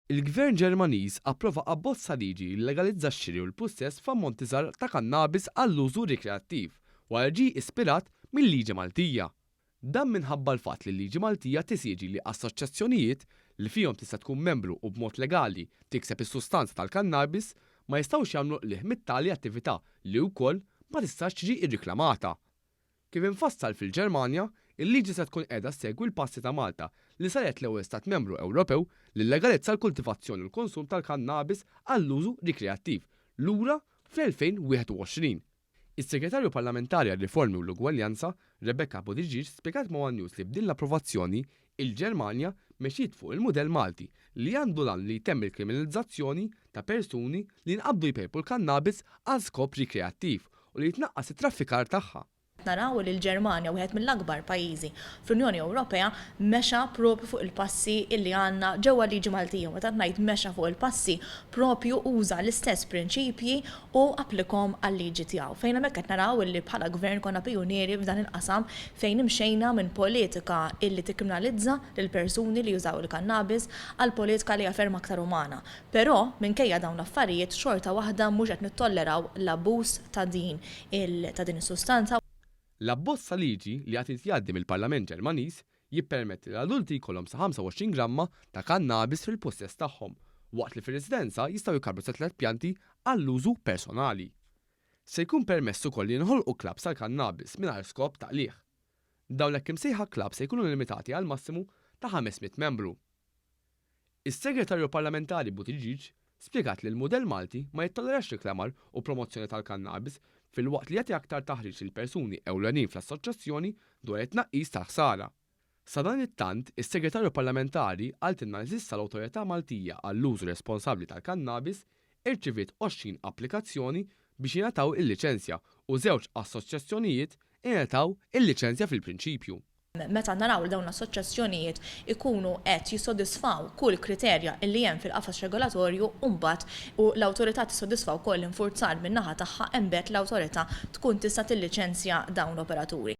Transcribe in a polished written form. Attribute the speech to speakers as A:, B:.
A: Il-Gvern Ġermaniż approva abbozz ta' liġi li llegalizza x-xiri u l-pussess f'ammonti żgħar ta' kannabis għall-użu rikreattiv, wara li ġie ispirat mil-liġi Maltija. Dan minħabba l-fatt li l-liġi Maltija tesiġi li assoċjazzjonijiet, li fihom tista' tkun membru u b'mod legali tikseb is-sustanza tal-kannabis, ma jistgħux jagħmlu qligħ mit-tali attività li wkoll ma tistax tiġi rriklamata. Kif imfassal fil-Ġermanja, il-liġi se tkun qiegħda ssegwi l-passi ta' Malta li saret l-ewwel stat membru Ewropew li llegalizza l-kultivazzjoni u l-konsum tal-kannabis għall-użu rikreattiv lura fl-2021. Is-Segretarju Parlamentari għar-Riformi u l-Ugwaljanza, Rebecca Buttigieg spjegat ma' one News li b'din l-approvazzjoni, il-Ġermanja mexiet fuq il-mudell Malti li għandu l-għan li jtemm il-kriminalizzazzjoni ta' persuni li jinqabdu jpejpu l-kannabis għal skop rikreattiv u li jitnaqqas it-traffikar tagħha.
B: Naraw li l-Ġermanja, wieħed mill-akbar pajjiżi fl-Unjoni Ewropea, mexa propju fuq il-passi li għandna ġewwa l-liġi Maltija. Meta ngħid mexa fuq il-passi, propju uża l-istess prinċipji u applikhom għal-liġi tiegħu. Fejn hemmhekk qed naraw li bħala gvern konna pijunieri f'dan il-qasam fejn imxejna minn politika illi tikkriminalizza lill-persuni li jużaw il-kannabis għal politika li hija ferm aktar umana. Però, minkejja dawn l-affarijiet, xorta waħda mhux qed nittolleraw l-abbuż ta' din il ta' din is-sustanza.
A: L-abbozz ta' liġi li għad irid jgħaddi mill-Parlament Ġermaniż jippermetti li l-adulti jkollhom sa 25 gramma ta' kannabis fil-pussess tagħhom, waqt li fir-residenza jistgħu jkabbru sa tlett pjanti għall-użu personali. Se jkun permess ukoll li jinħolqu klabbs tal-kannabis mingħajr skop ta' qligħ. Dawn l-hekk imsejħa klabbs se jkunu limitati għal massimu ta' 500 membru. Is-Segretarju Parlamentari Buttigieg spjegat li l-mudell Malti ma jittollerax riklamar u promozzjoni tal-kannabis filwaqt li jagħti aktar taħriġ lil persuni ewlenin fl-assoċjazzjoni dwar it-tnaqqis tal-ħsara. Sadanittant, is-Segretarju Parlamentari qaltilna li s'issa l-Awtorità Maltija għall-Użu Responsabbli tal-Kannabis irċiviet 20 applikazzjoni biex jingħataw il-liċenzja u żewġ assoċjazzjonijiet ingħataw il-liċenzja fil-prinċipju.
B: Meta naraw li dawn l-assoċjazzjonijiet ikunu qed jissodisfaw kull kriterja li hemm fil-qafas regolatorju u mbagħad u l-awtorità tissodisfa wkoll l-infurzar min-naħa tagħha embagħad l-awtorità tkun tista' tilliċenzja dawn l-operaturi.